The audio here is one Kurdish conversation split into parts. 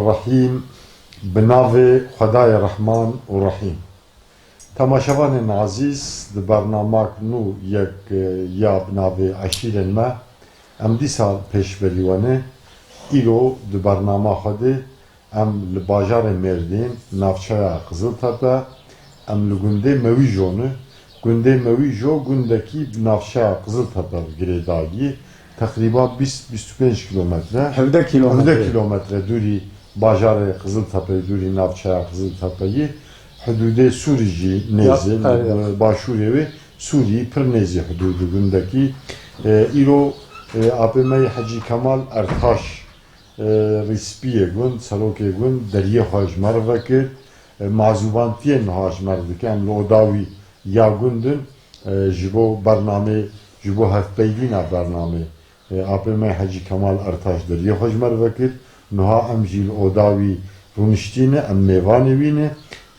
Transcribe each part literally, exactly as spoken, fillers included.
Rehîm, bi navê Xwedayê Rehman û Rehîm. Temaşevanên ezîz, di bernamak nû yek, e, ya bi navê Eşîrên Me, em dîsa pêşberî we ne. Îro di bernama xwe de em li bajarê Mêrdîn, navçeya Qiziltepe, em li gundê Mewîjo ne. Gundê Mewîjo gundekî bi navçeya Qiziltepe girêdayî, teqrîban bîst, bîst û pênc kîlometre, Hevdeh kîlometre. Hevdeh kîlometre dûrî bajarê Qiziltepeyê, dûrî navçeya Qiziltepeyê, hidûdê Sûrî jî nêzî, Ya, li evet. başûrê wê Sûrî pir nêzî hidûdê gundekî. E, îro, e, apê me yê Hecî Kemal Ertaş, e, rîspiyê gund, serokê gund, deriyê xwe ji me re vekir. E, mazûbantiyê niha ji me re dike. Em li oda wî ya gund in, e, ji bo bernamê, ji bo hevpeydîna bernamê, e, apê me Hecî Kemal Ertaş deriyê xwe ji me re vekir. Niha em jî li oda wî rûniştî ne, em mêvanê wî ne.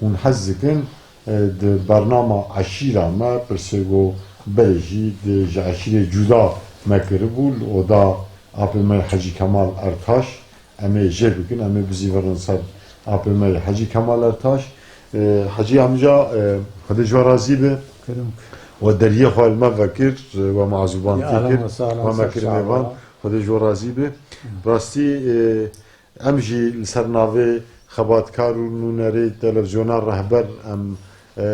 Hûn hez dikin, e, di bernama eşîra me, pirsê go berê jî di ji eşîrê cuda me kiribû, li oda apê me Hecî Kemal Ertaş, em ê jê bikin, em ê bizîvirin ser apê me Hecî Kemal Ertaş. E, Hecî amca, e, Xwedê ji we razî be. Kerem. We deriyê xwe li me vekir, e, we mazûbantî Ya, kir, ehlen we sehlen, we me ser kir çava. mêvan. Xwedê ji we razî be. Rastî, e, em jî li ser navê xebatkar û nûnerê televizyona Rehber em, e,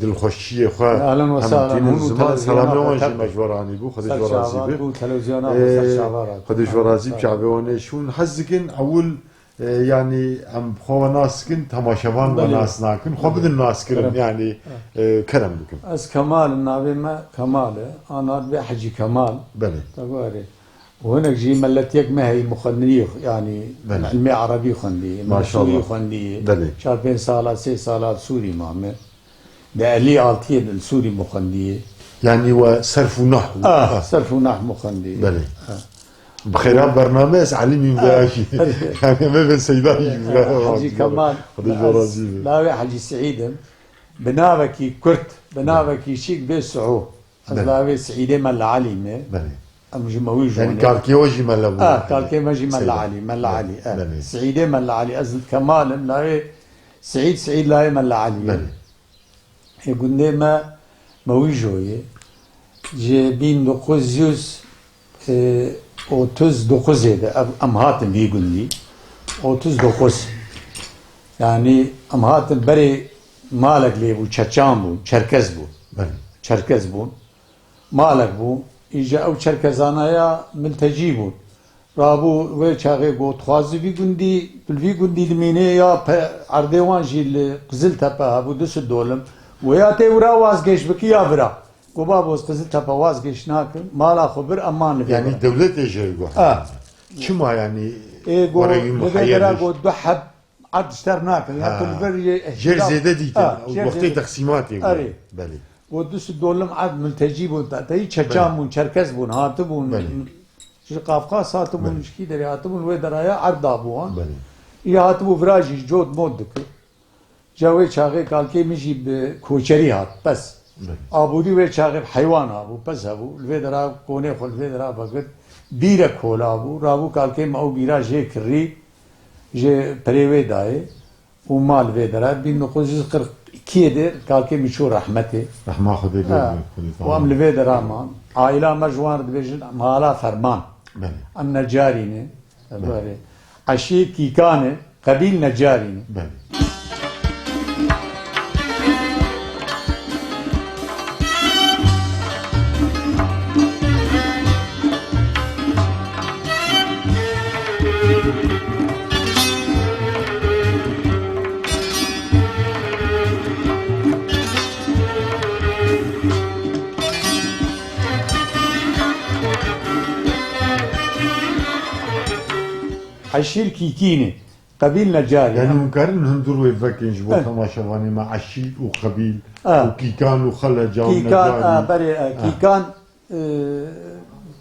dilxweşiyê xwe Ya, ehlen we em sehlen. tînin Hûn û ziman. televizyona Selamê wan jî Rehber. me ji we re anîbû. Xwedê ji we razî Serçava be. û televizyona E, ser çava re. Xwedê ji we razî be, Sağ ol. çavê wan ê şûn. Hez dikin ewil, e, yanî em xwe we nas dikin, temaşevan we Belê. nas nakin. Xwe Belê. bidin naskirin, Kerem. yanî, Ha. e, kerem bikin. Ez Kemal, navê me Kemal e. Ana dibê Hecî Kemal. Belê. Te guherê. Û hinek jî miletiyek me heyî muxwendinî, yanî Belê. ilmê erebî xwendî, min Maşallah. Sûrî xwendî. Belê. Çar pênc sala, sê sala Sûrî mame. Di elî altiyê de li Sûrî muxwendî. Yanî we serf û nahw. Ah, Ah. serf û nahw muxwendî. Belê. Ah. Bi xêra bername ez elimîm Ah. veya jî. Belê. Yanî me ve seyda jî Belê. vira Hecî Kemal. Xwedê ji we razî be. Lawê Hecî Seîd im. Bi navekî kurt, bi navekî şîk bê Suhû. Ez Belê. lawê Seîdê Mela Elî me. Belê. Em ji Mewîjo ne. Yanî kalkê we jî Mela bû. Ah, kalkê me jî Mela Seyda. Elî, Mela Belê, Elî, eh. belê. Seîdê Mela Elî. Ez Kemal im, lawê Seîd, Seîd lawê Mela Elî ye. Belê. Ê gundê me Mewîjo ye. Ji bin dokuz yüz otuz dokuzê de ev, em hatin vî gundî. Otuz dokuz. Yanî em hatin berê malek lê bû, çeçan bûn, çerkez bûn. Belê. Çerkez bûn. Malek bû. Îja ew çerkezana ya miltecî bûn. Rabû wê çaxê gotxwazî vî gundî, li vî gundî dimînê ya pe-, erdê wan jî li Qiziltepe hebû, du sed dolim. Wê ya tê wira wazgeş bikî ya vira. Go babo, ez Qiziltepe wazgeş nakim, mala xwe bir, em man li vê Yanî dera. dewletê jê got. Ha. Çima yanî Ê, go, were wî li vê dera muheyyeriş? go du heb erd ji te re nakin. Ya Ha. tu li vir yê Jêr ihtilaf- zêde dîtin. Ha, Ew jêr wextê zêde. teqsîmatê bû. Erê. Belê. Go du sed dolim erd miltecî bûn, te-, teyî çeçan Belê. bûn, çerkez bûn, hatibûn. Belê. Ji Qafqas hatibûn, Belê. ji kî derê hatibûn, wê deraya erd dabû wan. Belê. Î hatibû vira jî cot mot dikir. Ca wê çaxê kalkê min jî bi koçerî hat, pez. Belê. Aborî wê çaxê bi heywan habû, pez hebû. Li vê dera konê xwe li vê dera vekir. Bîrek kola bû. Rabû kalkê min ew bîra jê kirî, jê perê wê dayê. Û ma li vê dera. Bin dokuz yüz kırk ikiyê de kalkê min çû rehmetê. Rehma Xwedê lê Ha. be, Xwedê Û em Teala. li vê dera man. Aîla me ji wan re dibêjin mala ferman. Belê. Em necarî ne. Belê. Eşî Kîkan e, qebîl Necarî ne. Belê. Eşîr Kîkî ne. Qebîl Necarî, Yanî ha. hûn karin hundir wê vekin ji bo Eh. temaşevanê me, eşîr û qebîl Ah. û kîkan û xeleca û Kîkan, necarî. ah, berê, eh, Ah. kîkan, eh,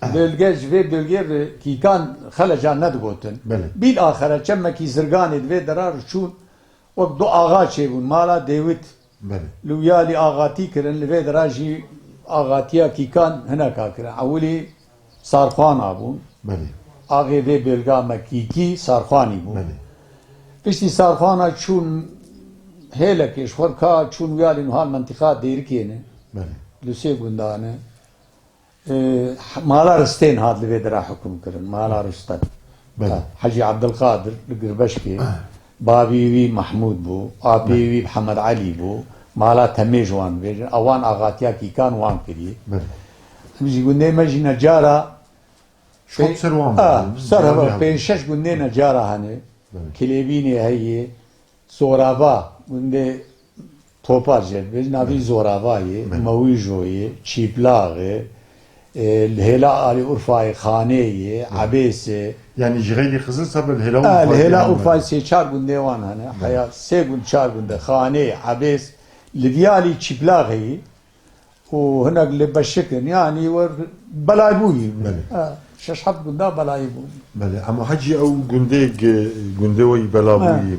Ah. bölge, ji vê bölgê re kîkan xeleca nedigotin. Belê. Bîl axere çemekî zirganê di vê dera re çûn, wek du axa çêbûn, mala Dêwit. Belê. Li wiyalî axatî kirin, li vê dera jî axatiya kîkan hineka kirin. Ewilî Sarxwana bûn. Belê. Axê vê bêlga me Kîkî Sarxwanî bû. Belê. Piştî Sarxana çûn hêlekê, ji xwe ka çûn wiyalî nuha li mentiqa Dêrikê ne. Belê. Li sê gunda ne. E, Mala Ristên hat li vê dera hukm kirin. Mala Risten. Belê. Ha, Hecî Ebdilqadir li Girbeşkê. Bavî wî Mehmûd bû. Apê Belê. wî Mihemed Elî bû. Mala Temê ji wan bêjin. Ewan axatiya Kîkan wan kiriye. Belê. Em jî gundê me jî necara Şop ser wan A, bû. ser heva Cihadê pênc şeş gundê necara hene. Belê. Kilêbînê heye, Zorava, gundê Topar jê, bi navî Belê. Zorava ye, Belê. Mewîjo ye, Çîplax e, e, li hêla alî Urfayê Xanê ye, Belê. Ebês e. Yani ji xeylî Xizir sebe li hêla A, Urfayê li hêla hene. Urfayê sê çar gundê wan hene. Belê. Heya sê gund çar gundê, Xanê, Ebês, li viyalî Çîplaxê ye. û hinek li beşikin, yanî wer belayî bûyî. Belê. Ha, şeş heft gunda belayî bûyî. Belê, ama hecî ew gundê ge-, gundê we yî bela Ha. bûyî.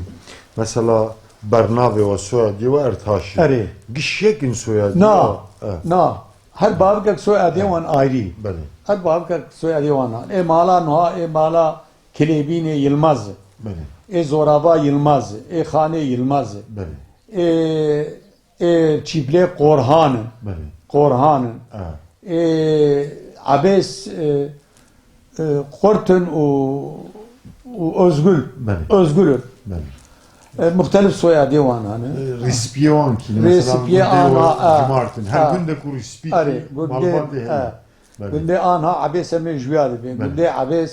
Mesela bernavê we soyadê we Ertaş e. Erê. Giş yek in soyadê Na, we. E. na. Her bavkek soyadê wan ayrî. Belê. Her bavkek soyadê wan an. Ê mala nuha, ê mala Kilêbînê Yilmaz e. Belê. Ê Zorava Yilmaz e. Ê Xanê Yilmaz e. Belê. Ê Ê Çîplê Qorhan in. Belê. Qorhan in. Ha. Ê Ebês, e, e, Qurtin û, û Özgül. Belê. Özgül in. Belê. E, muxtelif soyadê wan hene. E, Rêsipiyê wan kî, mesela Rêsipiyê gundê ana, wa a, Cumartin. Her a. gundê ku Rêsipî Erê, kî gundê, malbatê hene. a. Belê. Gundê anha Ebês em ê ji wiya dibê. Belê. Gundê Ebês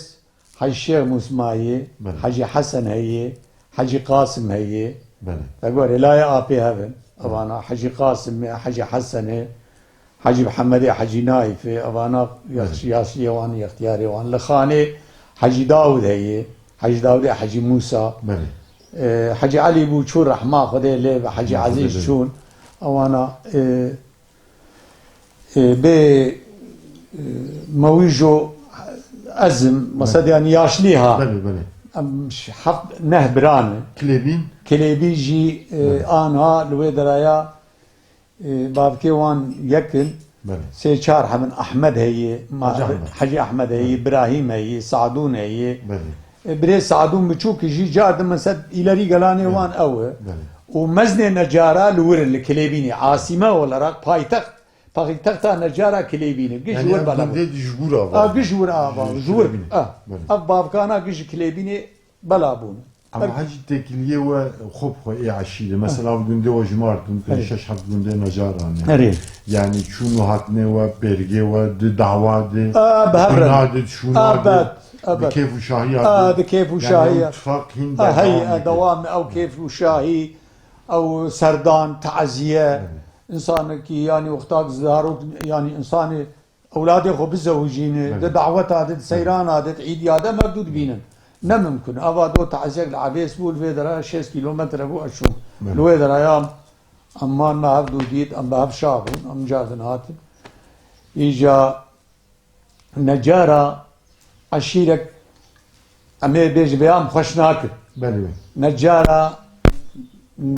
Hecî Şêx Mûsma yê, Belê. Hecî Hesen heye, Hecî Qasim heye. Belê. Te gorê layê apê hev in. Belê. Evana Hecî Qasim e, Hecî Hesen e, Hecî Mihemedê, Hecî Naîf e. Evana yaş-, Belê. yaşliyê wan, yextiyarê wan. Li Xanê Hecî Dawud heye, Hecî Dawudê, Hecî Mûsa. Belê. E, Hecî Elî bû çû rehma Xwedê lê be, Hecî Rehma Xwedê Ezîz lê be. çûn. Ewana, e, E, bê, e, Mewîjo ez im, mesela, Belê. yani yaşlî ha. Belê, belê. Em ş-, heft, neh biran in. Kilêbîn? Kilêbî jî, e, Belê. anha li wê deraya, e, bavkê wan yek in. Belê. Sê çar hebin, Ehmed heye, ma-, Hacı Ahmet. Hacı Ahmed heye, Belê. Birahîm heye, Sadûn heye. Belê. E, birê Sadûn biçûk jî car di min ser îlerî gelanê Belê. wan ew e. Belê. Û meznê necara li wir in, li Kilêbînê. Asîme olarak paytext Paytexta necara Kilêbîn e. Giş Yani wir ev bela bûn. gundê di ji gura A, va. giş wir a va. Ji Ji wir. Kilêbîn. A. Belê. Ev bavkana giş Kilêbînê bela bûn. Ama Her hecî têkiliyê we xwe bi xwe ê eşîrê. Mesela ev gundê we ji Mardin, pênc Erê. şeş heft gundê necaran e. Erê. Yani çûn û hatinê we, pêrgê we, di dawa de, A, bi hev re. dina de, şûna de, Ebed, di ebed. kêf û şahiya A, de. di kêf û Yani şahiya. ew tifaq hîn A, berdewam hey, a, dike. dewam, ew kêf û şahî, ew serdan, taziye. Belê. Însanekî, yanî, wexta zarok, yanî, însanê ewladê xwe bizewicîne, Belê. di daweta de, di Belê. seyrana de, di îdiya de, em hevdû dibînin. Ne mimkun. Ava do taziyek li Ebês bû, li vê dera şêst kîlometre bû, ez çûm. Belê. Li wê deraya em man me hevdû dît, em bi hev şa bûn, em car din hatin. Îca Necara eşîrek, em ê bêjin vê ya em xweş nakin. Belê, belê. Necara, m,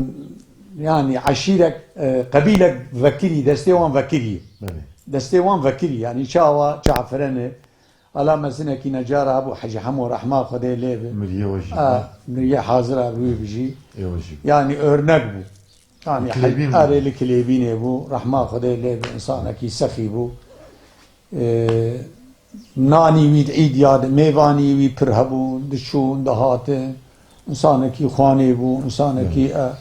yanî eşîrek, e, qebîlek vekirî, destê wan vekirî. Belê. Destê wan vekirî, yanî çawa, çafirenê. Ala mezinekî necara bû, Hecî Hemo rehma Xwedê lê bi. Miriyê we jî A, bû. miriyê hazir a, rûyê bijî. Ê we jî bû. Yanî örnek bû. Yanî Li Kilêbîn bû. Erê li Kilêbînê bû. Rehma Xwedê lê bi, însanekî sexî bû. Ee, nanî wî di îdiya de, mêvanî wî pir hebûn, diçûn, dihatin. Însanekî xwanê bû, însanekî, Belê. e,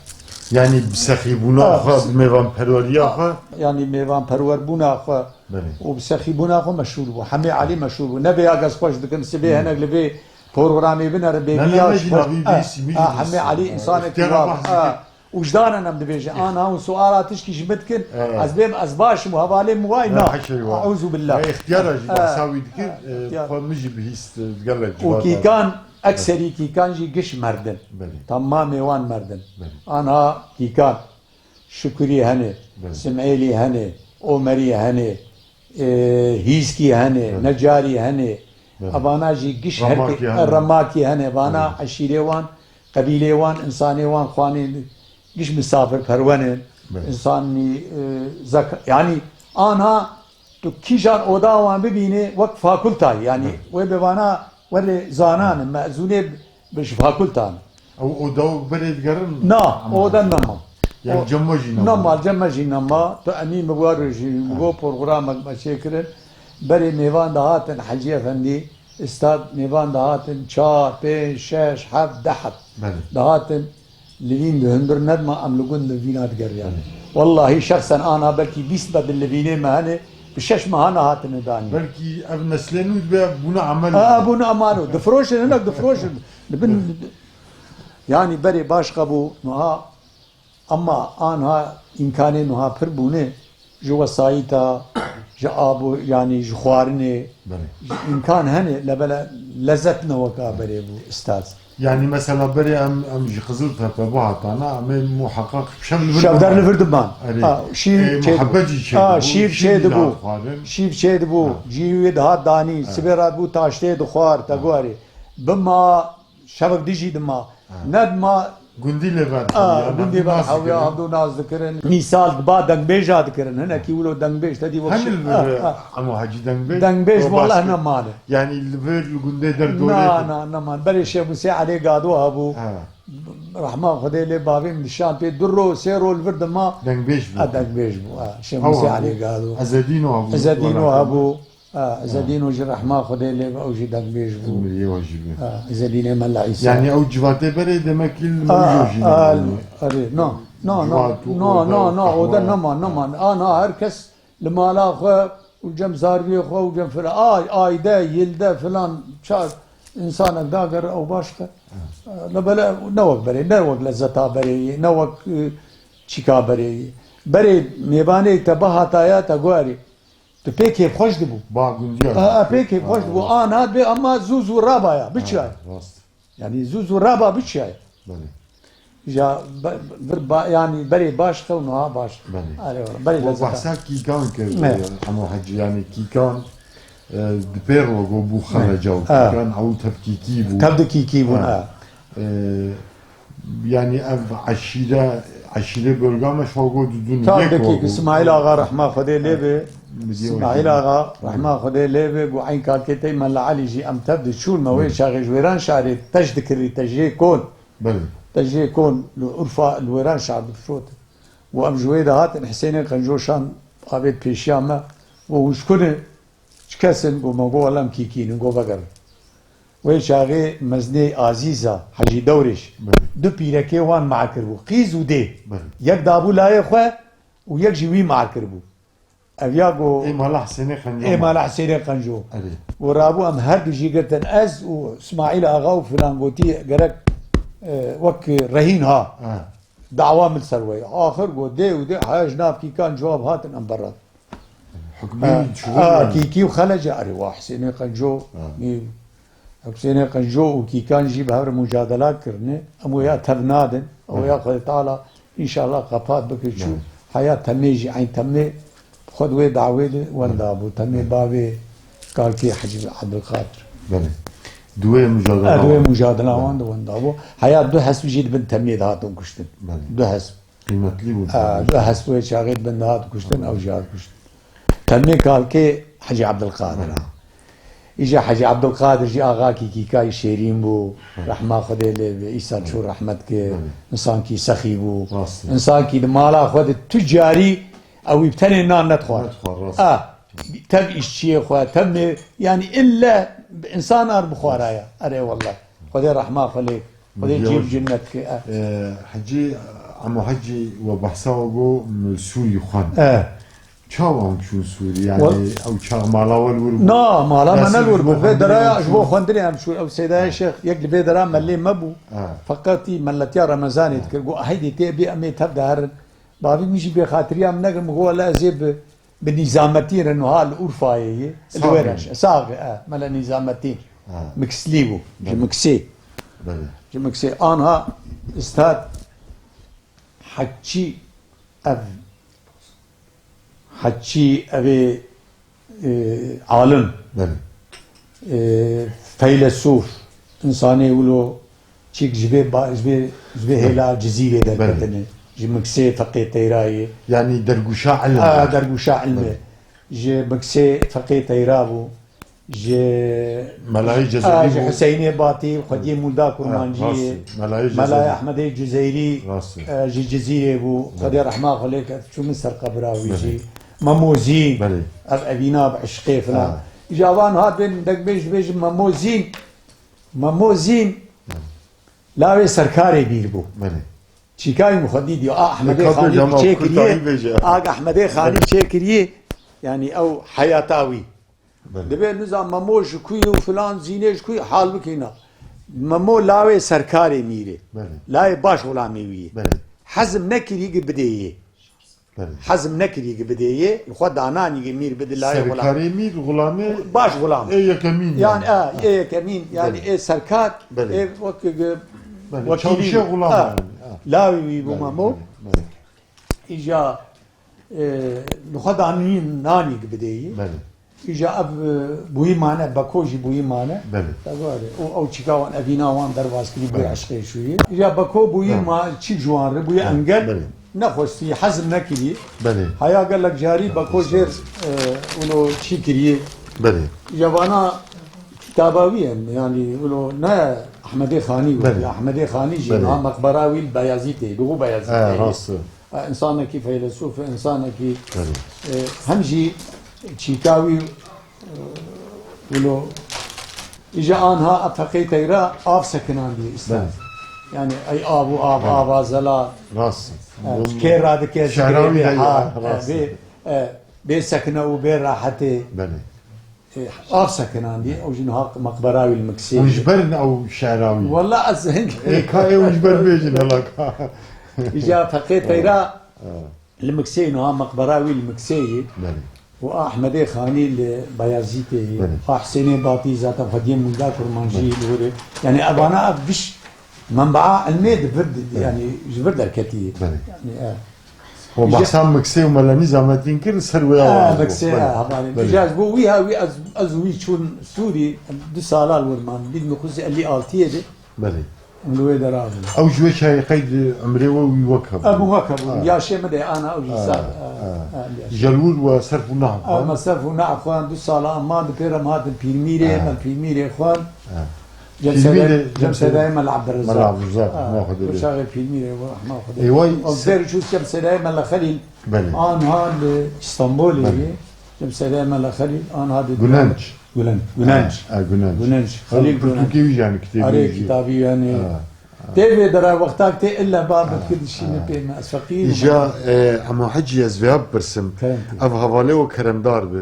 Yanî bi sexîbûna A, xwe, bi mêvanperweriya xwe. Yanî mêvanperwerbûna xwe Belê. û bi sexîbûna xwe meşhûr bû. Hemê Elî meşhûr bû. Ne vê ya ez xweş dikim, sibê Hı. hinek li vê programê binere, bê Ne, ne, vîya ne, jî xweş. navî A, vî, sî, a, vî, Hemê sî, Elî însanekî ixtiyara wa. bahs A, dike. Wijdanan em dibêjin, a, niha hûn suala tişkî ji min dikin, E. ez bêm, ez baş im û hevalê min wayî, E, na. heşê wa. Eûzû billah. E, ixtiyara jî E. bahsa wî dikir, E, e, ixtiyar. xwe min jî bihîst, e, gelek Û civat kîkan, e. ekserî kîkan jî giş merdin. Belê. Tamamê wan merdin. Belê. Anha kîkan, Şukurî hene, Belê. Simêlî hene, Omerî hene, e, Hîskî hene, Belê. Necarî hene. Belê. Evana jî giş Remakî herke-, hene. Remakî hene. Vana Belê. eşîrê wan, qebîlê wan, însanê wan xwanê giş misafirperwer in. Belê. Însanî, e, zek-, yanî anha tu kîjan oda wan bibînê wek fakultayê. Yanî Belê. wê bi vana werê zanan in, mezûnê bi ji fakultan. Ew oda û berê digerin? Na, ama oda nema. Yan cem me jî nema. Nema, cem me jî nema. Tu emî min war jî, min got programek me çêkirin. Berê mêvan dihatin Hecî Efendî, Îstad, mêvan dihatin çar, pênc, şeş, heft, deh heb. Belê. Dihatin, li vîn di hundir nedima, em li gund li vîna digeriyan. Belê. Wellahî şexsen ana belkî bîst bedil li vînê me hene, bi şeş meha nehatine danî. Belkî ev neslê nû dibe bûne emel. A, bûne emel û difiroşin, hinek difiroşin. Li bin, yanî berê baş qebû, niha Ema anha îmkanê nuha pir bûne, ji wesayîta, ji abo, yanî ji xwarinê, Belê. Ji îmkan hene, lebele lezet ne weka berê bû, Îstad. Yanî mesela berê em, em ji Qiziltepe bihatana, em ê muheqeq şev li vir Şevder li vir diman. Erê. Ha, şîr Ê, çê muhebbet dibû. Jî çê Ha, dibû, şîr şîr çê dibû. Didî xwarin. Şîr çê dibû. Ha. Cî wê dihat danî, Ha. sibê re dibû taştê dixwar, te Ha. guharê. Bima, şevek dijî dima. Ha. Nedima Gundî lê ver A, hewya, gundî ver hewya, hevdû nas dikirin. Mîsal ba dengbêja dikirin. Hinekî wilo dengbêj te dî wek Hemî şi-, li vir, a, a. Emo Hecî dengbêj? Dengbêj Ew welleh baş nemane. Yanî li vir li gundê der dorê Na, de. na, neman. Berê Şêx Musê Elê Gado hebû. Ha. Rehma Xwedê lê bavê min dişan pê du ro, sê ro li vir dima. Dengbêj bû. A, dengbêj bû. A, Şêx Ew Musê hebû. Elê Gado. Ezedîno hebû. Ezedîno Wela hebû. Ha, Îzedîno jî rehma Xwedê lê be, ew jî dengbêj bû. Miriyê we jî be. Ha, Îzedînê Mela Îsa. Yanî ew civatê berê demek ki li Ha, Mewjo jî ha, nebûne. Erê, na, na, na, Civat û na, oda na, û na, oda qehwe. Nema, nema. Ana her kes li mala xwe û cem zarviyê xwe û cem filan. Ay, ayde, yilde filan çar insanek dagere ew baş be. Ha. Lebele ne wek berê, ne wek lezzeta berê yê, ne wek, e, çîka berê yê. Berê mêvanê te bihataya te guherî. Tu pê kêfxweş dibû. Ba gundiya. A, a, pê kêfxweş dibû. Ha, rast. An hat bê ama zû zû rabaya, biçiyay. Ha, rast. Yanî zû zû raba biçiyay. Belê. Ja be-, vir ba-, yanî berê baş xew niha baş. Belê. Are, berê We lezeta. Behsa kîkan kir, Ne. e, Emo Hecî, yanî kîkan, e, di pê ro go bû Ne. xeleca û Ha. kîkan ew tevkîkî bû. Tev di kîkî bûn, Ha. ha. E, Yanî ev eşîre, eşîrê bölga me şago didûn Tam yek dekî wago. Îsmaîl Axa rehma Xwedê lê be. Midye Îsmaîl wekî. Axa rehma Xwedê lê be, got eyn kalkê tey Mela Elî jî em tev diçûn me wê Hı. çaxê ji Wêranşarê tej dikirî, te jê kon. Belê. Te jê kon li Urfa, li Wêranşar difişotin. Got em ji wê de hatin Hisênê Qenco şan avêt pêşiya me. Got hûn ji ku ne? Çi kes in? Got, me got, wele em kîkî ne. Got, vegerin. Wê çaxê meznê Azîza, Hecî Dewrêş, Belê. du pîrekê wan ma kiribû. Qîz û dê. Belê. Yek dabû layê xwe û yek jî wî ma kiribû. Ev ya got, Ê mala Hisênê Qenco. Ê mala Hisênê Qenco. Erê. Got, rabû em her du jî girtin. Ez û Îsmaîl Axa û filan gotî gerek, e, wek rehîn ha. Ha. Dawa min ser we ye. Axir got, dê û dê, heya ji nav kîkan cewab hatin em berra. Hukmî Ha, çûbû ha, yani. Kîkî û Xelece, erê, wa Hisênê Qenco, Ha. mî-, Hisênê Qenco û Kîkan jî bi hev re mucadela kirine. Em wê ya tev nadin. Ew ya Evet. Xwedê Teala înşallah qepat bike çû. Evet. Heya temê jî, eyn temê xwe di wê dawê de wenda bû. Temê Evet. bavê kalkê Hecî Ebdulqadir. Belê. Di wê mucadela Di wê wan. mucadela wan de wenda bû. Heya du hesb jî di bin temê de hatin kuştin. Belê. Du hesb. Qîmetlî bûn. A, du hesb wê çaxê di bin de hat kuştin, ew jî hat kuştin. Temê kalkê Hecî Ebdilqadir a. Îja Hecî Ebdilqadir jî axakî kîkayî şêrîn bû. Hı. Rehma Xwedê lê be, îsan çû rehmet kir. Hı. Însankî sexî bû. Rast e. Însankî di mala xwe de tu carî ew wî bi tenê nan nedixwar. Nedixwar, rast. A, tev îşçiyê xwe, tev mê-, yanî ille bi însanan bixwaraya. Erê wellah. Xwedê rehma xwe lê. Xwedê cî û cinnet ke, e. E, Hecî, Emo Hecî we behsa we got min Sûrî xwend. E. Çawa hûn çûn Sûrî? Yani Wal- ew çax mala we li wir bû? Na, mala me Destê ne li wir bû. Vê deraya ji bo xwendinê em çûn. Ew Seydaya Şêx yek li vê dera melê me bû. Ha. Feqetî meletiya Remezanê dikir. Got, "Heydê tê bê em ê tev de herin." Bavê min jî bêxatiriya min negirt, min got, "Wele ez ê bi, bi Nîzametîn re niha li Urfayê yê." Li Saxê. Wêreş. Saxê, e, mele Nîzametîn. Ha. Mikslî bû. Ji Belê. Miksê. Belê. Ji Miksê. Anha Îstad Heçî ev, Heçî evê, e, alim, Belê. e, feylesûf, însanê wilo çîk ji vê ba-, ji vê, ji vê Belê. hêla Cizîrê Belê. derketine. Ji Miksê feqê Teyrayê. Yanî dergûşa ilm A, e. dergûşa ilmê. Belê. Ji Miksê feqê Teyra bû. Ji Melayê Cezerî a, ji bû. Hüseyinê Batî, Xwediyê Mûlda Ha, Kurmancî, rast e. Melayê Melayê Cezerî. Ehmedê Cizeyirî, Rast e. e, ji Cizîrê bû. Belê. Xwedê rehma xwe lê ket, çû min ser qebira wî Belê. jî. Memo Zîn, Belê. ev evîna bi eşqê filan. Ha. Îja van hat bên degbêj dibêjin Memo Zîn, Memo Zîn, lawê serkarê mîr bû. Belê. Çîkayî min xwedî diyo, a Ehmedê Xanî çêkiriye, a Ehmedê Xanî çêkiriye, yanî ew heyata wî. Belê. Dibê nizam Memo ji ku ye û filan Zînê ji ku ye, hal bikîna. Memo lawê serkarê mîrê. Belê. Lawê baş xulamê wî ye. Belê. Hezm nekirî gi bidê yê. Belê. Hezm nekirî gi bidê yê. Li xwe dananî gi mîr bidi lawê xulamê. Serkarê mîr xulamê Baş xulam. ê yekemîn Yan, yani. e, ê yekemîn, yani Belê. ê serkar, Belê. ê wek gi-, Belê. wekîlî Çawişê bû. xulam Ha. yani. Ha. Lawê wî bû Belê, Memo. belê, belê. Îja, e, li xwe danî nanî gi bidê yê. Belê. Îja ev, e, bûyî mane, Beko jî bûyî mane. Belê. Te gare, û ew çîka wan evîna wan derbas kirî bûyî Belê. eşqê şûyî. Îja Beko bûyî Belê. ma çîk ji wan re bûyî Belê. engel. Belê. Nexwestî, hezm nekirî. Belê. Heya gelek carî Beko jêr, e, wilo çî kirî. Belê. Îja vana kitaba wî ye, yanî wilo ne Ehmedê Xanî wî. Belê. Ehmedê Xanî jî Belê. niha meqbera wî li Beyazîtê, li Û Beyazîtê. E, rast e. E, însanekî feylesûf e, însanekî, Belê. e, hem jî çîka wî, e, wilo, îja anha a Feqê Teyra av sekinandiye îslam. Belê. Yani ey av û av, Belê. ava zela, Rast. e, Bu kê radike şehra wî zikirê bê heye, ha, ha, e, rast. bê, e, bê sekine û bê rahetê. Belê. E, av sekinandiye, ew jî niha meqbera wî li Miksê. Hûn ji ber in ew şehra wî? Walla ez hing. Ê, ka ê hûn ji ber bêjin, hela ka. Îja Feqê Teyra Ha. li Miksê niha meqbera wî li Miksê ye. Belê. Û Ahmedê Xanî li Beyazîtê ye. Belê. Xwe Husênê Batî zaten Xwediyê Mûlda Kurmancî Belê. li wir e. Yani evana ev giş menbaa ilmê di vir, Belê. yani ji vir derketî ye. Belê. Yani, e. Û Îja behsa Miksê û Melenî zehmetîn kir, ser wê Ha, awa Miksê, bû. ha, hevalên. Belê. Îja ji bo wî ha wî ez, ez wî çûn Sûrî, du sala li wir man. Bin dokuz yüz elli altı yê de Belê. em li wê dera bûn. Ew ji wê çayê qeyd umrê we wî wek hebû. Em wek hebûn. Ha. Yaşê min de ana ew jî Ha, sar. ha. Ha, ha, yaşê. Ji li wir we serf û nahf Em xwend. serf û nahf xwend, du sala em man, di pê re em hatin Pîrmîrê, Ha. me Pîrmîrê xwend. Ha. Cem Pîrmîrê, Sedayê, Cem Cem Sedayê Sedayê. Mela Abdurrezzaq. Mela Abdurrezzaq, Ha, rehma Xwedê lê. Uşaxê Pîrmîrê, rehma Xwedê. Ê, way Ew se- ser çû Cem Sedayê Mela Xelîl. Belê. Anha li Îstanbulê Belê. ye. Cem Sedayê Mela Xelîl, anha di Gunenc. Gunenc. Gunenc. Ha, ha, Gunenc. Gunenc. Ha, Xelîl Gunenc. Pirtûkê wî yani kitêbê Arê wî jî. kitabî yani. Ha, ha. Tê vê dera wextak tê illa babet Ha, ki dişîne ha. pê me. Ez feqîr im. Îja, e, Emo Hecî ez vêya bipirsim. Kerem ki. Ev hevalê we keremdar bi.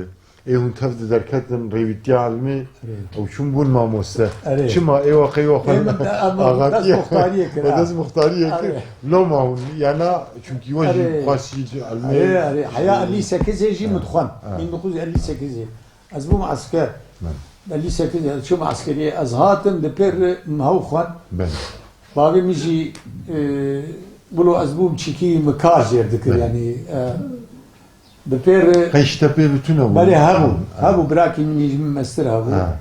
Ê hûn tev di derketin rêwîtiya ilmê Erê. ew çûn bûn mamoste. Erê. Çima ê wexê we xwe Ê min de, em axatiye. dest muxtariyê kir, We ha. dest muxtariyê kir. Erê. Loma hûn, yana çunkî we jî Erê. xwest jî ilmê Erê, erê. Heya elli sekizê jî Ha, min dixwend. ha. Bin dokuz yüz elli sekizê. Ez bûm esker. Belê. Elli sekiz ez çûm eskeriyê. Ez hatim di pêr min hew xwend. Belê. Bavê min jî, e, wilo ez bûm çîkî min kar jêr dikir, Belê. yanî, e, Bi pêr Qey ji te pê bi tune bû? Belê hebû. Ha. Hebû, birakî min jî min mestir hebû. Ha.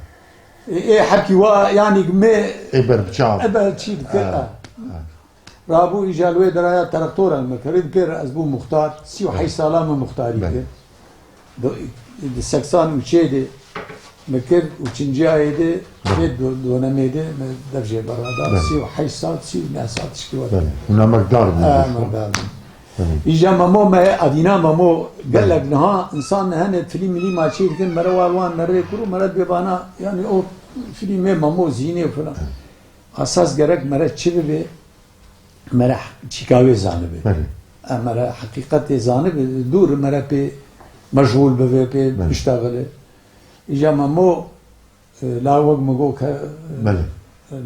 Ê, ê hepkî wa, yanî me Ê ber bi çav. Ê ber çî dikir, Ha. ha. Ha. Rabû îja li wê deraya terektora me kerê, di pêr ez bû muxtar, sî û heşt Ha. sala me muxtarî Belê. kir. Do-, di seksan û çê de me kir û çinciyayê de, Belê. vê do-, donemê de me dev jê berada. Belê. Sî û heşt sal, sî û neh sal tişkî wek. Belê. Hûn emekdar bûn. Ha, emekdar bûn. Belê. Îja Memo me, Adîna Memo, gelek Belê. niha însan hene filî milî ma çê dikin, mere war wan nerê kuru, mere dibê bana, yani o filîmê Memo zînê filan. Belê. Esas gerek mere çi bibe, mere çîka wê zanibe. Belê. E, mere heqîqetê zanibe, dûr mere pê meşgûl bibe, pê Belê. biştexile. Îja Memo E, la wek min got ke, e, Belê.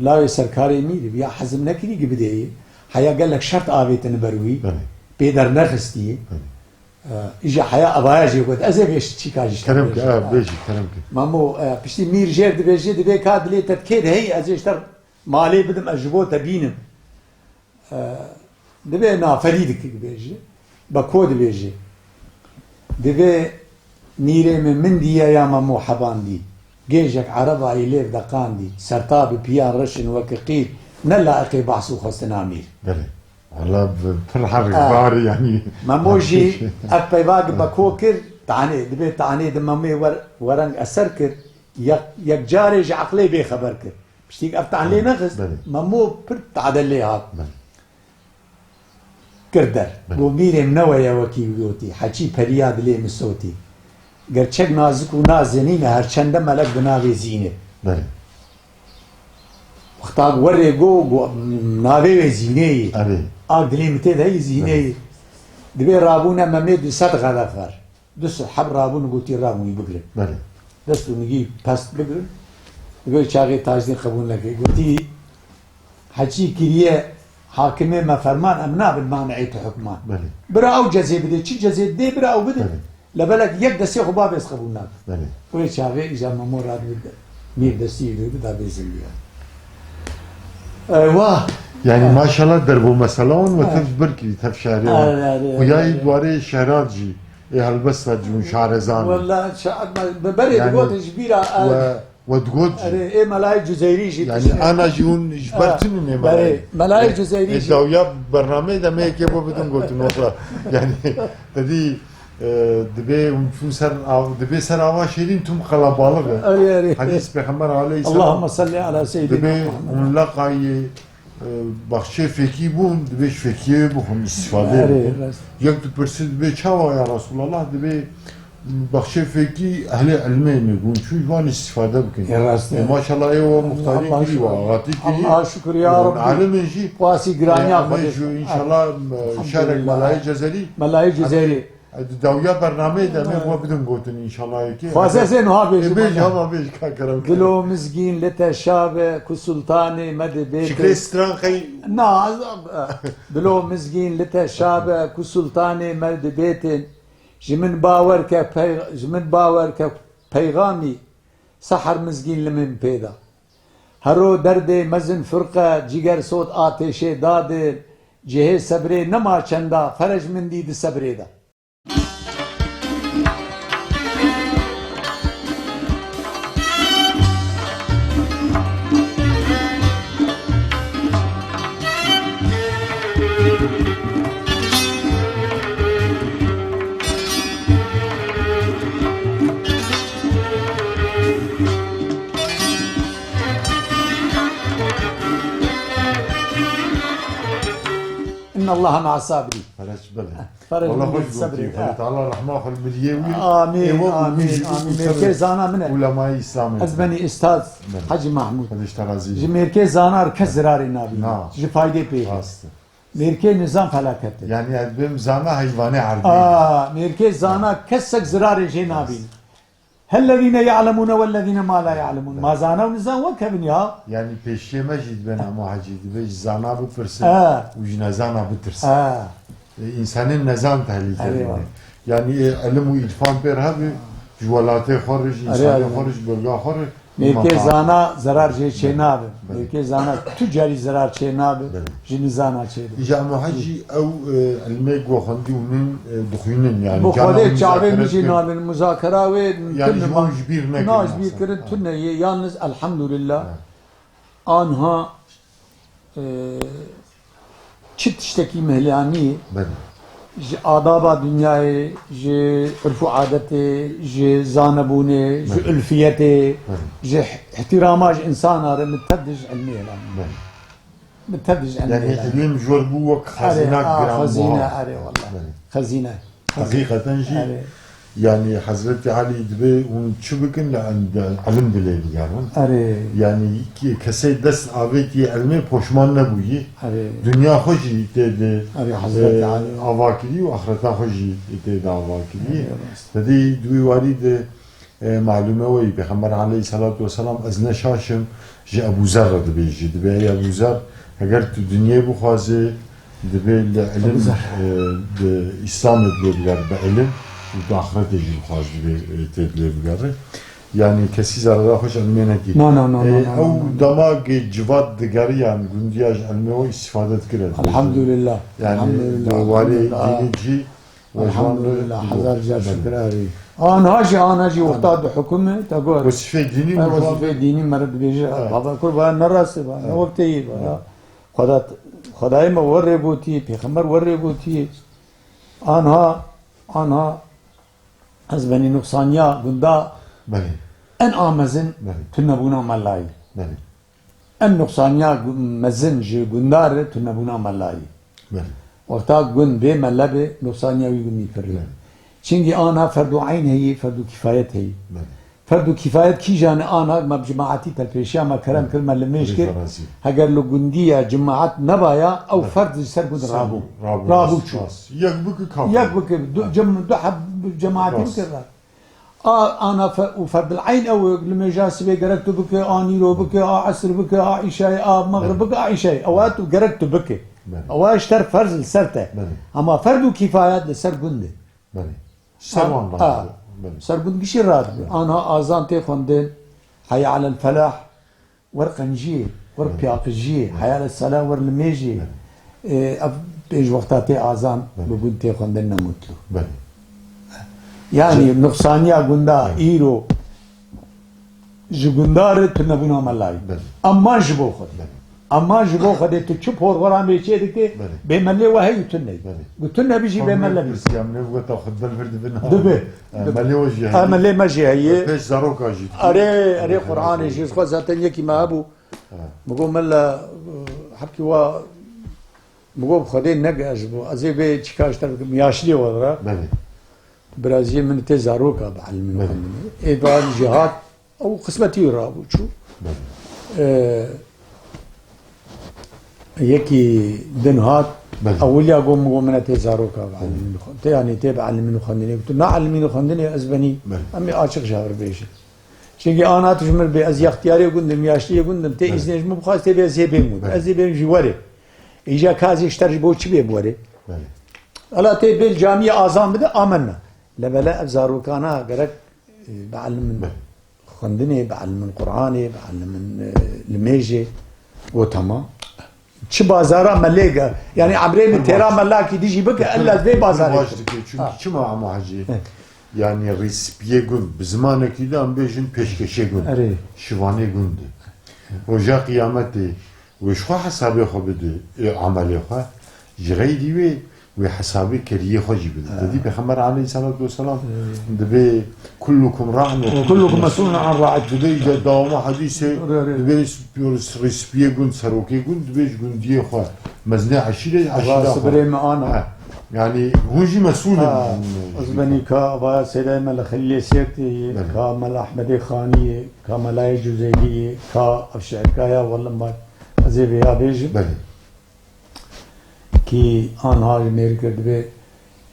lawê serkarê mîr, ya hezm nekirî ki bidê yê. Heya gelek şert avêtine ber wî. Belê. Pê dernexistî. Belê. E, îja heya avaya jê got, ez ê vê çîka jî Kerem ke, şerê ha, ha. bêjî, kerem ke. Memo, e, piştî mîr jêr dibêje, dibê ka dilê te kê de hey, ez ê ji te malê bidim, ez ji bo te bînim. E, Divê naferî dikik bêjî. Beko dibêjî. Divê mîrê min min dîye ya Memo hebandî. Gêjek erebayî lêv deqandî. Serta bi piyan reşin weke qîr. Ne layiqê behs û xwestina mîr. Belê. Wala bi pir herikdar Ha. yanî. Memo jî ev peyva gi Beko kir. Tanê, dibê tanê di Memê wer-, wereng eser kir. Yek, yek carê ji eqlê bêxeber kir. Piştî ev tan lê nexist, Belê. Memo pir tade lê hat. Belê. Kir der. Belê. Got, mîrê min ne we ye wekî gotî, heçî periya dilê min sotî. Gerçek nazik û nazenîn e, her çende melek bi navê Zînê. Belê. Wexta werê go, go navê wê Zînê yî. Erê. A dilê min tê de yî Zînê Belê. Yî. Dibê rabûne Memê du sed xelefer. Du sed heb rabûn û gotî rabûn wî bigirin. Belê. Dest û nigî pest bigirin. Dibê çaxê Tajdîn qebûl nekir. Gotî, heçî kiriye hakimê me ferman, em nabin maneê tu hukman. Belê. Bira ew cezê bidê, çi cezê dê bira ew bidin. Belê. Lebelek yek destê xwe babê ez qebûl nakim. Belê. Wê çaxê îja Memo radibir mîr destî yê da bê zindî. Eywa. Yani maşallah derbo mesela wan we tev bir kirî, tev şerê wan. Erê, erê, erê, erê. Xuyayî dwarê şerat jî, ê helbesta cûn şarezan. Wella, şa-, be-, berê Yani, digotin ji bîra, we, we digot jî. Erê, ê Melayê Cuzeyrî jî Yani, tiştê. Ana jî hûn ji ber Ha, tinin ê berê, Melayê. Melayê Ê, Cuzeyrî ê jî. Dawiya bernameyê de me yekê bo bidin gotin wexla. Yani, tedî, e, dibê hûn çûn ser av-, dibê ser ava şêrîn tüm qelebalix e. Erê, erê. Hedîs Pêxember aleyhisselam. Allahümme salli ala seyyidina Dibê Muhammed. Hûn leqayê Baxçeyê fêkî bûn, dibê ji fêkiyê bixwin, îstîfade Erê, bikin. Rast. Yek dipirsî dibê çawa ya Resulallah, dibê baxçeyê fêkî ehlê ilmê ne bûn, çûn ji wan îstîfade bikin. Ê, rast e. Ê, maşallah ê we muxtarî Allah kirî, we şükür. Axatî kirî. Allah şükür ya Rabbi. Alimên jî. Xwasî giraniya Ê, Xwedê. Jî, înşallah, şerek Elhamdülillah. Melayê Cezerî. Melayê Cezerî. Di dawiya bernameyê de em ê Evet. we bidin gotin înşallah yekê. Xwaze zên ha bêjim, E, bêj, hema. Hema bêj, ka kerem. Dilo mizgîn li te şa be, ku sultanê me di bê Şiklê te. Stran qey- Na, dilo mizgîn li te şa be, ku sultanê me di bê te. Ji min bawer ke pey-, ji min bawer ke peyxamî seher mizgîn li min pê da. Hero derdê mezin firqe, ciger sot atêşê dadê, cihê sebrê nema çenda, ferej min dî di sebrê de. İnne Allahe ma'a sabirin. Fereç bile. Fereç Wala bile xweş sabrê, gotî. Ha. Xwedê Teala rehma xwe li miliyê wî. Amîn, Ê we amîn, û wî jî amîn. Mêrkê zana min e. Ulemayê Îslamê. Ez benî ustaz Belê. Hacî Mahmûd. Xwedê ji te razî Ji bî. Mêrkê zana kes zirarê nabîne. Na. Ji faydê pê. Rast e. Mêrkê nizam felaket e. Yani ez bêm zana heyvanê erdê. Aa, mêrkê zana kesek zirarê jê nabîne. Hellezîne ya'lemûne wellezîne ma la ya'lemûn. Ma zana û nizan wek hev in ya. Yani pêşiyê me jî dibên ama hecî, dibê ji zana bipirsin He. Û ji nezana bitirsin. He. E, însanên nezan tehlîke Erê dibîne. Wan. Yani, e, ilim û îrfan pê re hebe, ji welatê xwe re, ji Erê, însanê erê. Xwe re, ji bölga xwe re, Mêrkê zana zerar jê çênabe. Belê. Mêrkê zana tu carî zerar çênabe, Belê. Ji nizana çêdibe. Îja Muha jî ew, e, ilmê ku xwendî hûn, e, dixwînin, yani, Bi cana Xwedê hûn çavê min muzakere jî dikin. Nabin, muzakera wê Yani, tune ji ma-, hûn ji bîr nekirin na, ji bîr mesela. Kirin Ha. Tune ye, yalnız elhamdülillah. Ha. Anha, e, çi tiştekî mihlanî Belê. Ji adaba dinyayê, ji urf û adetê, ji zanebûnê, ji Belê. Ulfiyetê, Belê. Ji ihtirama ji insana re min tev dij ilmê hêlan. Belê. Min tev dij ilmê Yani hêlan. Ilm ji we bû wek Erê, xezînak a, giran xezîne, buha. Erê, wallah. Belê. Xezîne. Heqîqeten jî, Erê. Yani, Hezretî Elî dibê hûn çi bikin, li em de ilim dilê digerin. Erê. Yani, ki-, kesê dest avêtiye ilmê poşman nebûyî. Erê. Dinya xwe jî tê de, Erê, Hezretî e, Elî. Ava kirî û axireta xwe jî tê de ava kirî. Erê, rast. Tedî di wî warî de E, malûme we yî, Pêxember aleyhisselatu vesselam, ez ne şaş im, ji Ebû Zer re dibêjî. Dibê, ey Ebû Zer, heger tu dinyê bixwazê, dibê li ilim, Ebû Zer. E, di Îslamê dilê bigere bi ilim û tu axretê jî bixwaz dibê, e, tê dilê bigere. Yani kesî zerera xwe ji ilmê nekî. Na, na, na, E, na, na, ew na, na. Dema gê civat digeriyan gundiya ji ilmê we îstîfade dikire. Elhamdülillah. Yani Elhamdülillah. Warê Elhamdülillah. Dînê jî Elhamdülillah, hezar car şükür erê. Anha jî, anha jî wexta di hukum e, te got. Wezîfeyê dînî Her wezîfeyê dînî me re dibêje, Evet. Baba kurban ne rast e, ne Evet. Wek te yê, Evet. Xweda, Xwedayê me werê gotiye, Pêxember werê gotiye. Anha, anha, ez benî nuqsaniya gunda Belê. En a mezin Belê. tunebûna melayî. Belê. En nuqsaniya gu-, mezin ji gundar re tunebûna melayî. Belê. Wexta gund bê mele be, nuqsaniya wî gundî pir e. Belê. Çimkî ana ferdu eyn heyî, ferdu kîfayet heyî. Belê. Ferdu kîfayet kîjan e ana me bi cemaetî telpêşiya me kerem Belê. kir, me limêj Belê kir. Ferasî. Heger li gundiya cemaet nebaya, ew Belê. ferd ji ser gund Ser rabû. rabû. Rabû Rast, çû. rast. Yek bike kafi. Yek bike, du, Ha. cem-, du heb cemaetî Rast. bike ra. A, ana fe-, û ferdil eyn ew e, li mêja sibê gerek tu bike, a nîro bike, a esr bike, a îşayê, a mexrib Belê. bike, a îşayê. Ewa tu gerek tu bike. Belê. Ewa ji ter ferz li ser te. Belê. Ama ferd û kîfayet li ser gund e. Belê. Ser An-, wan a, rahat. Belê. ser gund gişî rahat be. Belê. Anha azan tê xwendin, heyya alel felah. Wer qenciyê, wer Belê. piyaqijiyê, Belê. heyal sela wer limêjê. Belê. Ê, ev pêş wexta tê azan, Belê. bi gund tê xwendin ne mutlu. Belê. Yani, Çi- nuqsaniya gunda Belê. îro ji gundar e, tu nebûna melayî. Belê. Ama ji bo xwe. Belê. Ama ji bo xwe de tu çi porxoran bê çê dike, Belê. bê melê we heyî tu ney. Belê. Gu tu nebî jî bê mele bî. Pirsî, em ne weta xwe bel vir dibin. Dibe. E, Dibe. melê we jî E, heyî. melê me jî heyî. Pêş zaroka jî. Erê, erê, Qur'anê jî, ji xwe zaten yekî me hebû. Ha. Mi got, "Mela, hebkî wa," mi got, "Xwedê nege ez ji bo, ez ê vê çîka ji te bikim, yaşliyê we ra." Belê. Biraziyê min tê zaroka bi elimîn Belê. xwendinê. Ê, ba jî hat, ew qismetî wî rabû, çû. Belê. Ee, yekî din hat, Belê. ewiliya got, mi got, "Min e tê zaroka bi Belê. elimîn xwe-, tê, yanî tê bi elimîn xwendinê." Gotu, "Na elimîn xwendinê ez benî, Belê. em ê açiq ji hev re bêjin." Çimkî ana tu ji min bê, ez yextiyarê gundim, yaşliyê gundim, tê Belê. îznê ji min bixwaz, tê bê ez ê bêm gundim. Belê. Ez ê bêm jî werê. Îja ka ez ê ji te re ji bo çi bêm werê? Belê. Ela tê bê li camiyê azan bide, amenna. Lebele ev zarokana gerek, e, bielimin Belê. xwendinê, bielimin Qur'anê, bielimin, e, limêjê. Got, "Tamam." Çi bazara me lê ge-, yani emrê min têra me lakî dijî bike, ella vê bazarê Baş kir. dike, çünkü Ha. çima ama hacî? Evet. Yani rîspiyê gund, bi zimanekî de em bêjin pêşkeşê gund. Erê. Şivanê gund. Roja qiyametê, wê ji xwe hesabê xwe bide, ê amelê xwe. Ji xeyrî wê, wê hesabê keriyê xwe jî bide. Ha. Te dî Pêxember aleyhissalatu vesselam Evet. dibê, "Kullukum ra'in ve Ve kullukum kullukum mes'ulun an ra'iyeti." Dibê ji dawama hadîsê, Re, re. dibê rîspiyê gund, serokê gund, dibê ji gundiyê xwe. Mezinê eşîrê, eşîra Rast xwe. birê me ana. Ha. Yani, hûn jî mesûl in. Ha, ez benî ka vaya Seydayê me li Xelîlê Sêrtê yê, Belê. ka Mela Ehmedê Xanî yê, ka Melayê Cuzeyî yê, ka Efşerkaya Welimay. Ez ê vêya bêjim. Belê. Kî anha ji mêr kir dibê,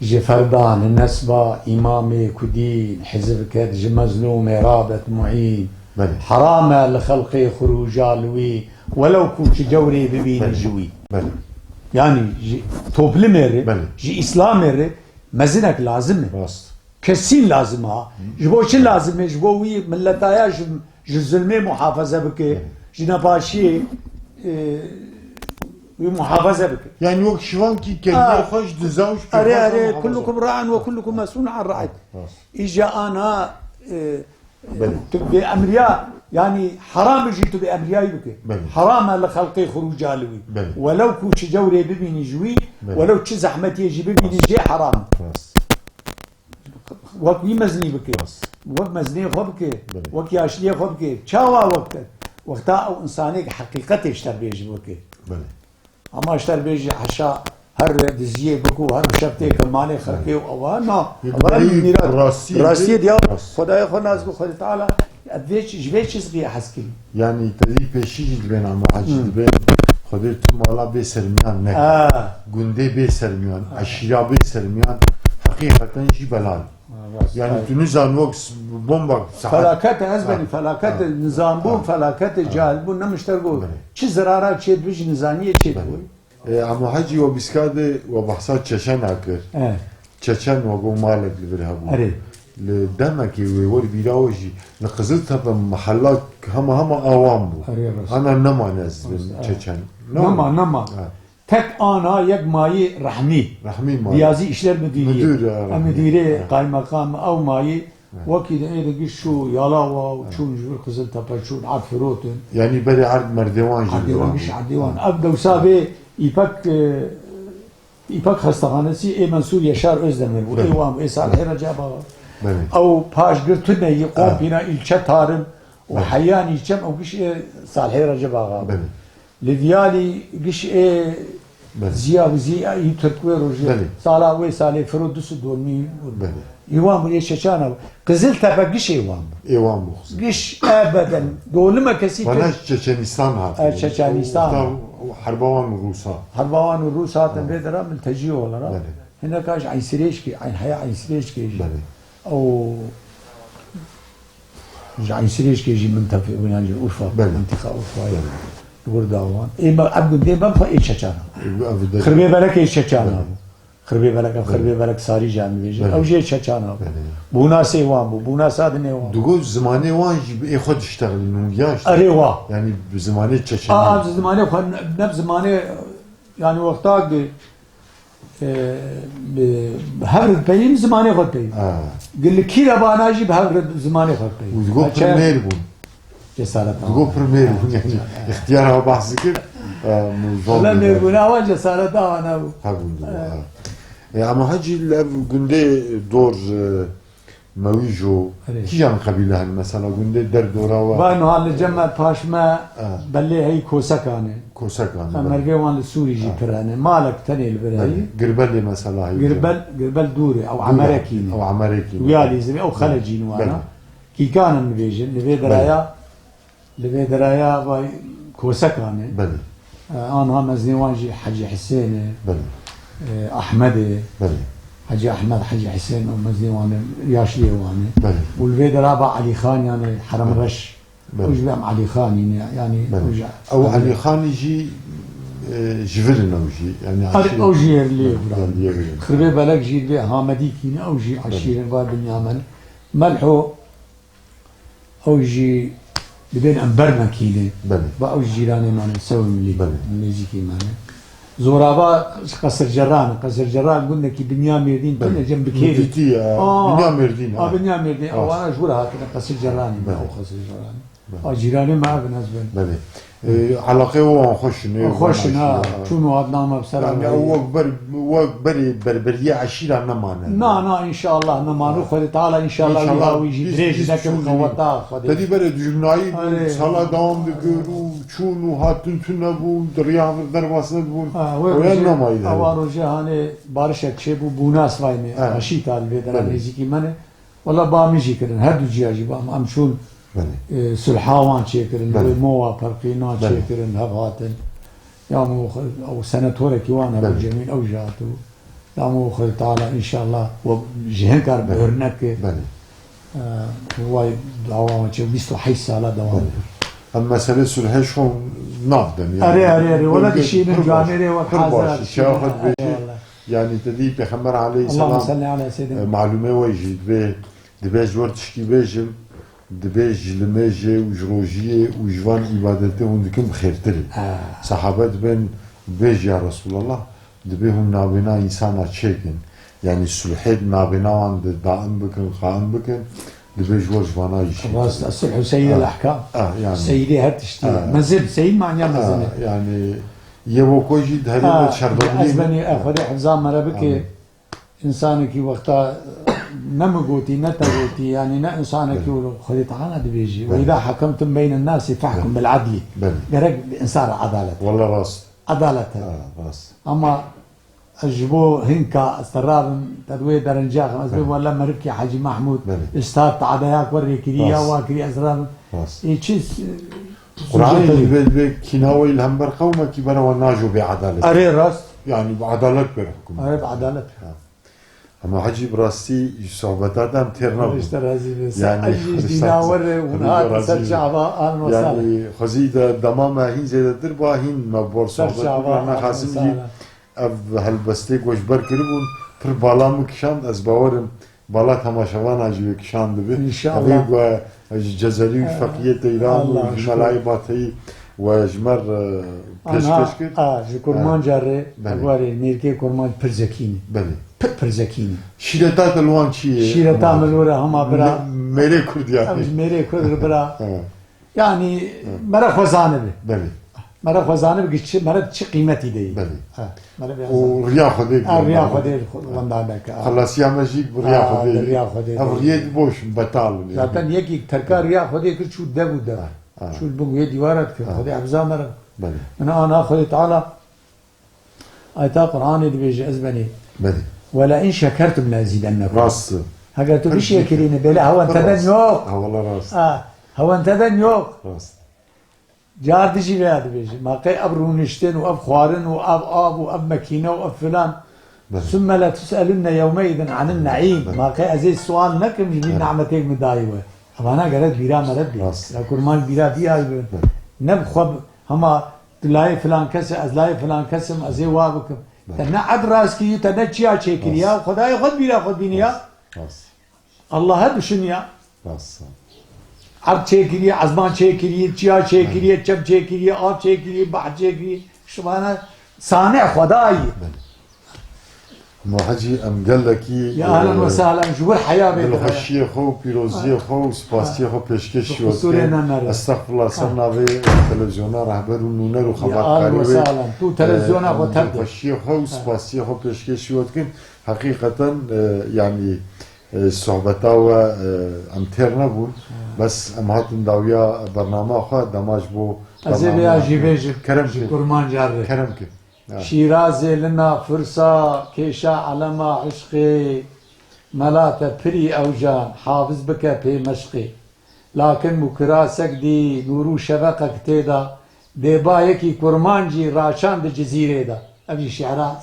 ji ferda li nesba îmamê kudî hizb ket, ji mezlûmê rabet muîn. Belê. Heram e li xelqê xirûca li wî, welew ku çi cewrê bibînin Belê. ji wî. Belê. Yani ji toplumê re, Belê. ji Îslamê re mezinek lazim e. Rast. Kesîn lazim ha. Hı. Ji bo çi lazim e? Ji bo wî milletaya ji, ji zulmê muhafaze bike, Hı. ji nepaşiyê, e, wî muhafaze bike. Yani wek şivan ki Ha. kendine xweş diza û Erê, erê, muhafaze. kullukum ra'in ve kullukum mes'ulun an ra'iyet. Rast. Îja ana, e, Belê. tu bê emriya, yani haram jî tu bê emriyayî bike. Belê. Haram e li xelqê xirûca li wî. Belê. Welew ku çi cewrê bibînî ji wî, Belê. welew çi zehmetiyê jî bibînî Rast. jê haram e. Rast. Wek wî mezinî bike. Rast. Wek mezinê xwe bike. Belê. Wek yaşliyê xwe bike. Çawa wek te? Wexta ew însanê heqîqetê ji te bêjî bike. Belê. Ama ji te bêjî heşa her diziyê bike û her şev tê ke malê xelkê û ewa na. Yek Ewa berî mîra-, rastiyê rastiyê de, diya rast. Xwedayê xwe nas bû Xwedê Teala. Ev vê çi-, ji vê çizgiyê hez kirî. Yani te dî pêşî jî dibên ama hecî Hmm. dibên Xwedê tu mala bê sermiyan neke. Ha. Gundê bê sermiyan, Ha. eşîra bê sermiyan, heqîqeten jî belal. Ha, rast. Yani Hayır. tu nizan wek s-, bomba saet. Felaket ez Ha. benî, felaket Ha. nizam bûn, Ha. felaket Ha. cahil bûn, ne mişter bû. Belê. Çi zerara çê dibî ji nizaniyê çê Belê. dibû. E, ama hecî we bîskade we behsa Çeçena kir. Evet. Çeçen we got malek li vir hebû. Erê. Li demekê wê wer bîra we jî li Qiziltepe mehella hema hema awan bû. Erê, rast. Ana nemane ez dibim Rast, evet. Çeçen. Ne Nema, oldu? nema. Ha. Tek ana yek mayî Rehmî. Rehmî mayî. Riyazî İşler Müdürlüğü. Müdür, ya, Em Rehmî. müdürê Ha. kaymakam ew mayî. Ha. Wekî de êdî giş çû Yalawa û Ha. çûn ji vir Qiziltepe çûn, erd firotin. Yani berê erd merdewan jî Erdê wan diwan giş bû. erdê wan. Ha. Ev dewsa Ha. vê İpek, e, İpek Hastahanesi ê Mensur Yaşar Özdemir bû. Belê. Ê wan bû. Ê Salihê Belê. Recep Ağa. Belê. Ew paşgirtine yî, ha, kompîna îlçe Tarim û, belê, heyanî çem ew giş ê Salihê Recep Axa bû. Belê. Li Diyalî giş ê, belê, Ziya û Ziya î Tirk wê rojê. Belê. Sala wê salê firo du sed dormî bûn. Belê. Ê wan bûn, ê Çeçana bû. Qiziltepe giş ê wan bû. Ê wan bû Qiziltepe. Giş ebeden. Dolime kesî. Vana Çeçenistan hatin. E, Çeçenistan. Herba wan û Rûsa. Herba wan û Rûs hatin, ha, vê dera miltecî olarak. Belê. Hineka ji Eyn Sirêçkê, Eyn Heya Eyn Sirêçkê jî. Belê. Ew ji Eyn Sirêçkê jî min tevî, yan jî Urfa, belê, mintîqa Urfayê. Belê. Li wir da wan. Ê me, ev gundê me xwe ê Çeçana. Ev, ev de Xirbê Belek ê Çeçana, belê, bû. Xirbê Belek, ev, belê, Xirbê Belek Sarî jî em dibêjin. Belê. Ew jî ê Çeçana bû. Belê. Bûnasê wan bû, bûnasa dinê wan bû. Digot zimanê wan jî bi ê xwe diştexilîn û ya işte. Erê wa. Yani bi zimanê Çeçenî. A, a, bi zimanê xwe ne, ne bi zimanê, yani wexta ki E, bi, bi hev re dipeyivîn, zimanê xwe dipeyivîn. Ha. Gi li kî re bana jî bi hev re zimanê xwe dipeyivîn. Û digot pir mêr bûn. Cesaret. Digot pir mêr bûn, yani. Ha. Îxtiyar ha behs dikir, e, min zor. Wele bû. Mêrbûna wan cesareta wan hebû. Hebûn digot, ha. E, ama hecî li ev gundê dor, e, Mewîjo, erê, kîjan qebîle hene mesela gundê der dora we? Vay niha li cem me paş me, ha, belê hey Kosekan e. Kosekan e, belê. Merivê wan li Sûrî jî, ha, pir hene. Malek tenê li vir heyî. Belê. Girbelê mesela heyî. Girbel, Girbel dûr e. Ew Emerekî ne. Ew Emerekî ne. Wî alî zirê, ew, belê, xelecîn wana. Belê. Kîkan em dibêjin. Li vê, belê, deraya Li vê deraya vay Kosekan e. Belê. E, anha mezinê wan jî Hecî Hisên e. Belê. E, Ahmed e. Belê. Hecî Ahmed, Hecî Hisên, ew mezinê wan e, yaşliyê wan e. Belê. Û li vê dera va Elî Xan, yani Herem, belê, Reş. Belê. Ew jî em Elî Xanî ne, yani, belê, ew jî, ew Elî Xanî jî, e, ji vir in ew jî, yani, er, aşîret, ew jî yerliyê, belê, bira. Yerliyê vir in. Xirbê Belek jî li vê Hamedîkî ne, ew jî, belê, aşîret va Binyamin. Melho Ew jî dibên em bermekî ne. Belê. Ba ew jîranê me ne, sewê milî, belê, nêzîkî me ne. Zorava ji Qesirceran, Qesirceran gundekî Binya Mêrdîn, belê, tune cem bi kêrî. Mûtitî ye, aa, Binya Mêrdîn, a, aa, Binya Mêrdîn, aa, ewana ji wir hatine Qesirceranî me, belê, ew Qesirceranî. Belê. A cîranê me ev in ez bin. Belê. E, elaqê wan xweş in, ê, xweş in, ha. Çûn û hat name bi ser. Yani, ew wek ber, wek berê berberiyê eşîra nemane. Na, na, înşallah nemane. Ha. Xwedê Teala înşallah, înşallah wî ha wî jî bîst, dirêj bîst neke bi qeweta Xwedê. Tedî berê dijminayî bûn, erê, sala dewam dikir û çûn û hatin tune bûn, di riya vir derbas nebûn. Ha, wê, ew rojê, yan namayî de. Ewa rojê hanê barişek çêbû, bûnas vay me, ha, aşîta li vê dera, ha, nêzîkî me ne. Wela ba min jî kirin, her du ciya jî ba min. Em çûn, belê, e, sulha wan çêkirin, belê, wê mowa perqîna, belê, çêkirin, hev hatin. Ya min xwe, ew senatorekî wan hebû, belê, Cemîl, ew jî hatibû. Ya min xwe Teala înşallah we ji hin kar, belê, bi hurnek, belê, e, way dawa wan çê bîst û heşt sala dewam, belê, kir. Em meselê sulhê şon nav den, yani. Erê, erê, erê. Wela dişînin, pir baş, canê rê we pir hazir baş, dişînin. Şeya xwe dibêjî. Erê, wela. Yani te dî Pêxember aleyhisselam, Allahümme salli ala seyyidina, e, malûmê we jî dibê, dibê ji we tişkî bêjim, dibê ji limêjê û ji rojiyê û ji van îbadetê hûn dikin bi xêrtir e. Ha. Sehabe dibên bêj ya Resulallah, dibê hûn navêna însana çêkin. Yani sulhê di navêna wan de daim bikin, qaim bikin, dibê ji we ji vana jî çêkin. Rast, as-sulhu seyyidul, ha, ahkam. Ha, yani. Seyyidê her tiştî. Ha. Mezin, seyyid manya, ha, mezin e. Yani yê weko jî di herêmê, ha, şerbebilî, ez benî, e, Xwedê hifza me re bike. Amîn. Însanekî wexta ne min gotî, ne te gotî, yanî ne însanekî, belê, û Xwedê Teala dibêjî, belê, "Ve îza hakemtum beynen nasi fahkum, belê, bil adli." Belê. Gerek bi însan re edalet. Wela rast. Edalet hebe. Ha, rast. Ama ez ji bo hinka ez te rabim, te di wê derencaxim, ez bê, belê, wela merivkî Hecî Mehmûd, belê, ustad, teadaya ku rêkirî ya, rast, wa kirî, ez rabim. Rast. Ê çi s-, Qur'anê de dibê, dibê kîna we li hember qewmekî bera we najo bê edalet. Erê rast. Yani bi edalet bê hukm. Erê bi edalet. Ha. Ama Hecî bi rastî ji sohbeta de em têr nebûn. Xwedê ji te razî be. Yani, ez jî ji dîna we re hûn hatin ser çava, ahlen we sahlen. Yani Xwezî de dema me hîn zêdetir ba hîn me bor sohbet bû, ahlen we sahlen. Ser çava, me Xasim jî ev helbestê ku ji ber kiribûn, pir bala min kişand, ez bawer im bala temaşevana jî wê kişandibe. Înşallah. Evê ku ji Cezerî û, eh, Feqiyê Teyran û, Allah'a şükür, ji Melayê Bateyî we ji me re, eh, pêşkêş kir. Anha, a, ji Kurmanca re, eh, belê, ewarê mêrkê Kurmanc pir zekî ne. Belê. Pir, pir zekî ne. Şîreta te li wan çi ye? Şîreta min li wir e hema bira. Me-, mêrê Kurd yani. Em ji mêrê Kurd re bira. Evet. Yani, evet, mere xwe zanibe. Belê. Mere xwe zanibike çi, mere çi qîmetî deyî. Belê. Ha, mere bê Û riya Xwedê Ha, riya girin. Xwedê xwe wenda neke. Ha. Xelasiya me jî bi riya Ha, Xwedê. Bi riya Xwedê Ev deyî. Riyê boş in, betal in. Zaten yekî terka riya Xwedê kir çû dev û dev. Ha, ha. Çû li bin wê dîwara dikir. Ha. Xwedê hefza me re. Belê. Min ana Xwedê Teala ayeta Qur'anê dibêje ez benî. Belê. Wele in şekertum le ezîdennekum. Rast. Heger tu Pir bişekirîne bêle hewen teden yok. Ha, wala rast. Ha, hewen teden yok. Rast. Car dijî vê ya dibêje. Ma qey ev rûniştin û ev xwarin û ev av û ev mekîne û ev filan. Belê. Sümme le tus'elunne yewmeidin anin ne'îm. Belê. Ma qey ez ê sual nekim ji vî Belê. Ni'metê min dayî we. Evana gerek bîra me re bî. Rast. Ya kurmanc bîra vî ay bin. Belê. Ne bi xwe bi-, hema tu layê filan kes e, ez layê filan kes im, ez ê wa bikim. Belê. Te ne ed rast kiriye, te ne çiya çêkiriye. Rast. Xwedayê xwe bîra xwe bîniya. Rast. Rast. Allah'a düşünüyor. Rast. Erd çêkiriye, ezman çêkiriye, çiya çêkiriye, çem çêkiriye, av çêkiriye, bahr çêkiriye. Şibana sani Xwedayî. Belê. Muhacî em gelekî, Ya ahlen e, ve sahlen, ji wir heya bê dilxweşiyê xwe û pîroziyê xwe û spasiyê xwe pêşkêşî we dikin. Estexfirullah, ser navê televizyona rehber û nûner û Ya ahlen xebatkarê ve wê, sahlen. Tu televizyona e, xwe terk e. Dilxweşiyê xwe û spasiyê xwe pêşkêşî we dikin. Heqîqeten, e, yanî, e, sohbeta we, e, em têr nebûn. Ha. Bes em hatin dawiya bernama xwe, dema ji bo Ez ê bernama vêya jî bêjim, Kerem ji ke. Kurmanca re. Kerem ke. Ha. Şîrazê lina firsa, kêşa elema işqê, mela te pirî ewcan, hafiz bike pê meşqê. Lakin mukira sek dî, nûr û şefeqek tê de, dê ba yekî kurmancî raçan di Cizîrê de. Ev jî şi'ra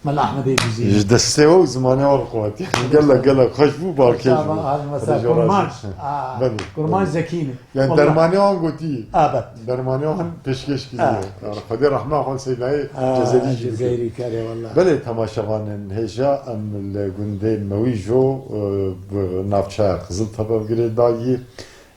Mela Ehmedê Cizîrî. Ji destê we û zimanê we re qewetî. Gelek, gelek xweş bû, balkêş bû. Ahmed Sağ, Xwedê ji we razî. Kurmanc. Aa, Belê, kurmanc belê. Zekî ne. Yani Wallahî. Dermanê wan gotî. Abet. Dermanê wan pêşkêş kiriye. Ha. Yani Xwedê rehma xwe Seydayê Aa, Cezerî jî bike. Cezerî kerê, wallahî. Belê, temaşevanên hêja, em li gundê Mewîjo, e, bi navçeya Qizil Tepe girêdayî.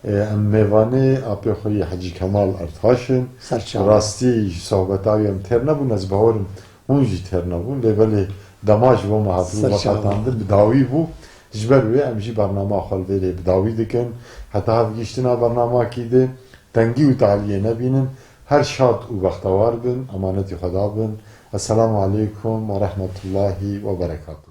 E, em mêvanê apê xwe yê Hecî Kemal Ertaş in. Ser çavan. Rastî ji sohbeta wî em têr nebûn, ez bawerim hûn jî têr nebûn. Lê belê dema ji bo me hatibû Ser çavan. veqetandin, bi dawî bû. Ji ber wê em jî bernama xwe li vêrê bi dawî dikin. Heta hevgihîştina bernamakî din tengî û taliyê nebînin. Her şad û bextewar bin, emanetî Xweda bin. Esselamu aleykum ve rahmetullahi ve berekatuhu.